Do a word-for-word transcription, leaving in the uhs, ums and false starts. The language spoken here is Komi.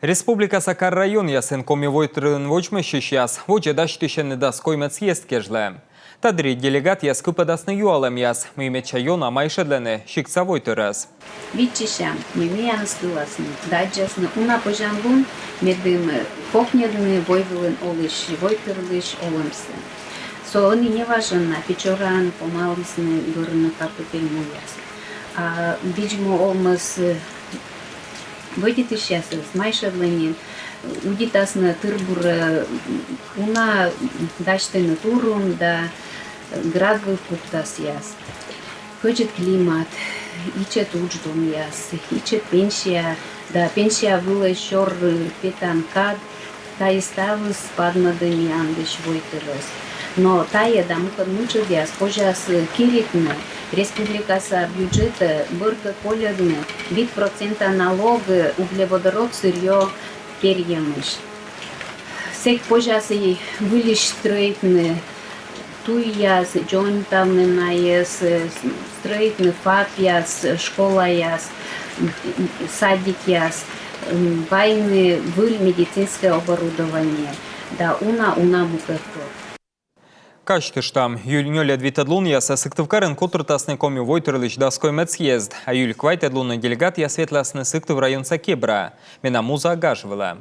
Республикаса кар-районъясын Коми войтырын водзмӧстчысьяс водзӧ дасьтысьӧны дас коймӧд съезд кежлӧ. Та дырйи делегатъяс кыпӧдасны юалӧмъяс, мый медся ёна майшӧдлӧны сиктса войтырӧс. Виччысям, мый миянӧс кыласны да аддзасны уна позянлун, медым кокньӧдны войвылын олысь войтырлысь олӧмсӧ. Со ӧні неважӧн на Печораын помалісны гӧрыны капытӧй муяс. А видз-му овмӧс вӧдитысьясыс майшӧдлӧны, удитасны тыр-бурӧ уна дасьтыны турун да град вылӧ пуктасъяс. Кӧдзыд климат, ичӧт удждонъяс, ичӧт пенсия да пенсия вылӧ сёр петан кад, тайӧ ставыс падмӧдӧ миянлысь войтырӧс. Но тайӧ да мукӧд мытшӧдъяс позяс киритны республикаса бюджетӧ бӧр кӧ кольӧдны вит процента налог углеводород сырьё перйӧмысь. Сэк позяс и выльысь стрӧитны туйяс, дзоньтавны найӧс, стрӧитны ФАП-яс, школаяс, садикъяс, вайны выль медицинскӧй оборудование да уна-уна мукӧдтор. Казьтыштам, июль нёльӧд-витӧд лунъясӧ Сыктывкарын котыртасны Коми войтырлысь дас коймӧд съезд, а июль квайтӧд лунӧ делегатъяс ветласны Сыктыв районса Кебраӧ. Менам муза гаж вылӧ.